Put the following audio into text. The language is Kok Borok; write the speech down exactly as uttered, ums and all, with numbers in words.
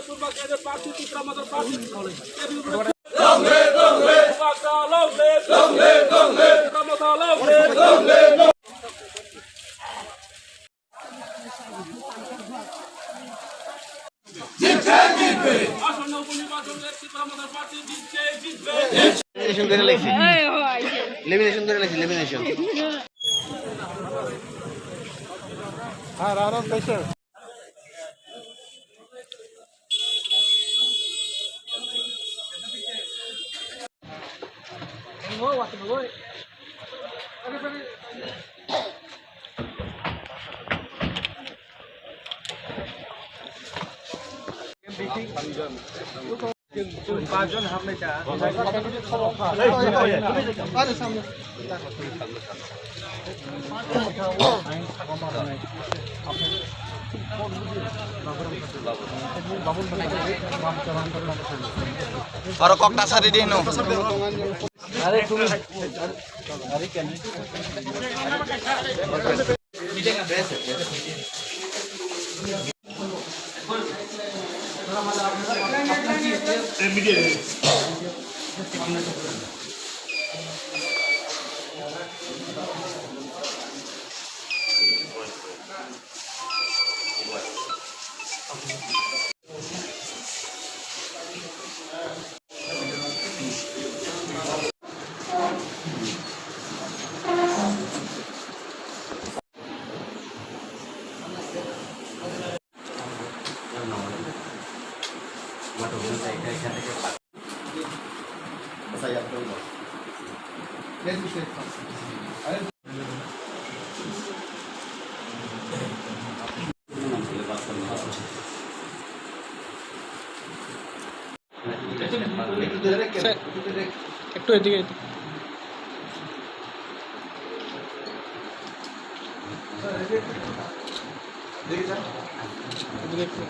Long live, long live! Long live, long live! Long live, long live! জিতবে, জিতবে। আসন্ন উপনির্বাচনে ত্রিপুরা মদত প্রার্থী জিতবে, জিতবে। Elimination করে লাগছে। এই, ও, আইছে। Elimination করে লাগছে, elimination। হ্যাঁ, রাহুল, কইছে? Aro kokta sari di no. Sir, একটু এদিকে, এদিকে। এদিকে একটু।